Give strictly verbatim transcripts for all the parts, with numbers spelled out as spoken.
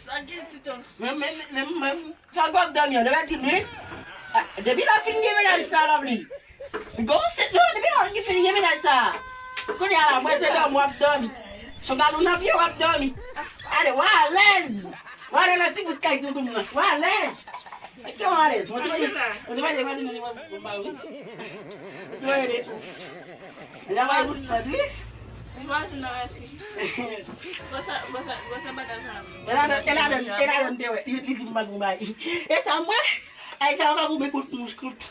Sa gen ti ton. Men, men, men, men, sa w ap dòmi an, depi ti nwit? Ah, depi lè w fin gen mennaj sa, Lovely. Gon sèt non, depi lè w fin gen mennaj sa. Kounye a la, mwen se dòmi w ap dòmi. Sandal ou nan pye w ap dòmi. Ale, w alèz. W ale nan ti bout kay tonton m nan. W alèz. Mete w alèz. Mwen te manje, mwen te manje, mwen te manje, mwen te manje. Mwen te manje. Deja bay pou sant, wi. Di vwazin nan mèsi. Gwo sa, gwo sa, gwo sa bagay sa. E ladan, e ladan, e ladan te wè. Li, li di m pa pou bay. E sa mwen. Ay sa pa pou men kout mouch, kout.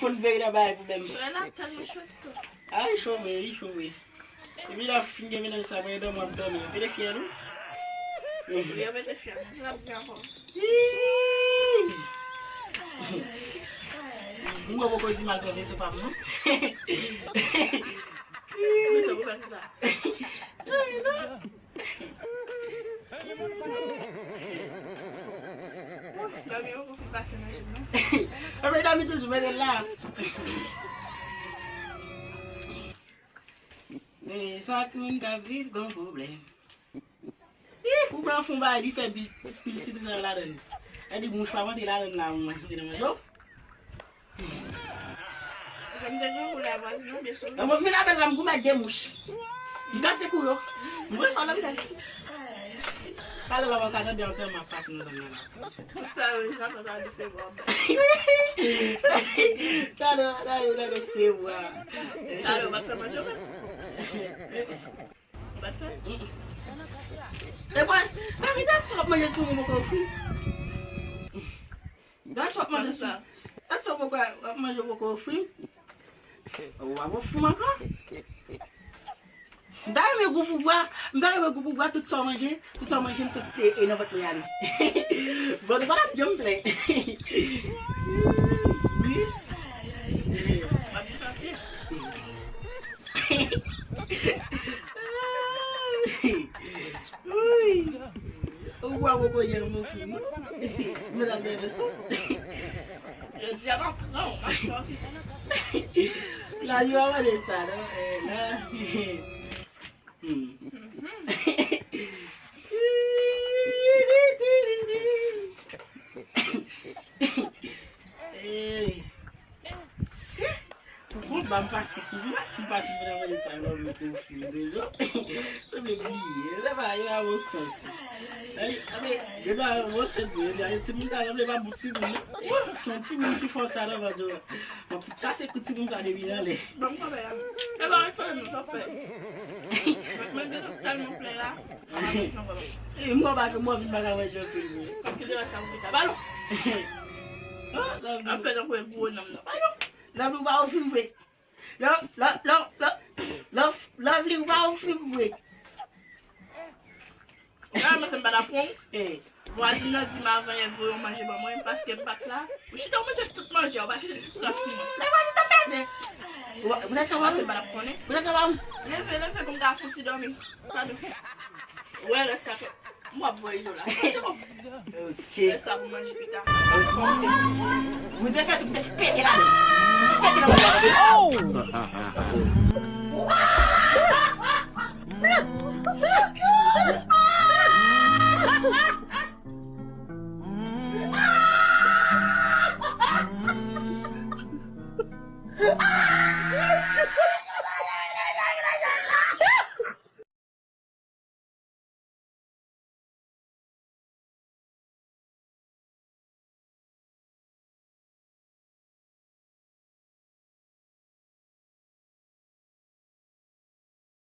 Konn veye nan bagay pwoblèm. Soulèy la tèlman cho, Tito. Ah, li cho vre, li cho vre. Epi lè w fin gen mennaj sa, mwen dòmi w ap dòmi. Mete fyèl ou. Wi, yo mete fyèl. Sa ap gen ankò. Ih! Mwen poko di m al pran veso pa m non. Veso pou fè kisa? Dòmi poko fin pase nan je m non. Epi dòmi toujou, mete l la. Men, chak moun k ap viv gon pwoblèm. Ih, ou pran fon bay, li fè pil, pil ti trezò ladan l. Sa di mouch pa antre ladan l la, mwen, antre nan manje w. Jan m te grangou la, vwazin nan byen sou. Nan mwen vin avè l la, m goumen ak de mouch. M kase kou yo. M voye sa w nan mitan. Talè la, w ap ka tande antèman ap pase nan zòn nan la. Tout sa yo, jan tata de se bwa. Talè, talè, talè, se bwa. Talè, w pa t fè manje w menm? W pa t fè? E bwa, David, dat sa w ap manje sou mwen poko fri. Dat sa w ap manje sou, dat sa w poko, w ap manje poko fri. Ou pa pou fou m ankò. M ta renmen gou pouvwa, m ta renmen gou pouvwa, tout sa w manje, tout sa w manje, m sot e, e nan vant mwen ale. Vant ou pa t ap janm plen. Wi. Wi. Ou bwa poko yè mwen fou non. Mwen al leve sou. Jodi a m ap pran w, m ap pran w. La yo a mande sa non. Eh, la. Hmm. Eh. Se Pou kont ba m pase kou, m pa ti m pase pou nan mande sa lò m te ofri m toujou. Se vle bliye, se pa, e pa bon sans. Tande, tande, e pa bon sans vre, tande, timoun ta sanble pa bon timoun non. E se yon timoun ki fè sa nan vant yo. M ap fout kase kou timoun sa depi nan lè. Ban m kanpe la. E pa respè nou sa fè. Mwen gen tèlman plen la. E mwen pa, mwen vin pa ka manje anpil vre. Kòm ki te wè sa pou pita. Balon. Ap fè nan kwen gwo nanm nan. Balon. Lovely ou pa ofri m vre. Lo, lo, lo, lo, lo, Lovely ou pa ofri m vre. Ou ka ranmase m pa t ap pran w. Eh. Vwazin nan di m avan yè voye yon manje ban mwen paske m pa t la. Ou chita ou manje tout manje a, ou pa kite ti kras pou mwen. Men vwazin nan fèzè. Ou pa, poutèt sa w pa m. Paske m pa t ap konnen. Poutèt sa w pa m. Leve, leve pou m ka fouti dòmi. Padon. Ou wè lè sa ke. M ap voye je w la. Ok. Fè sa pou manje pita. Mwen te fè tout, mwen te pete ladan. Mwen te pete ladan. Oh!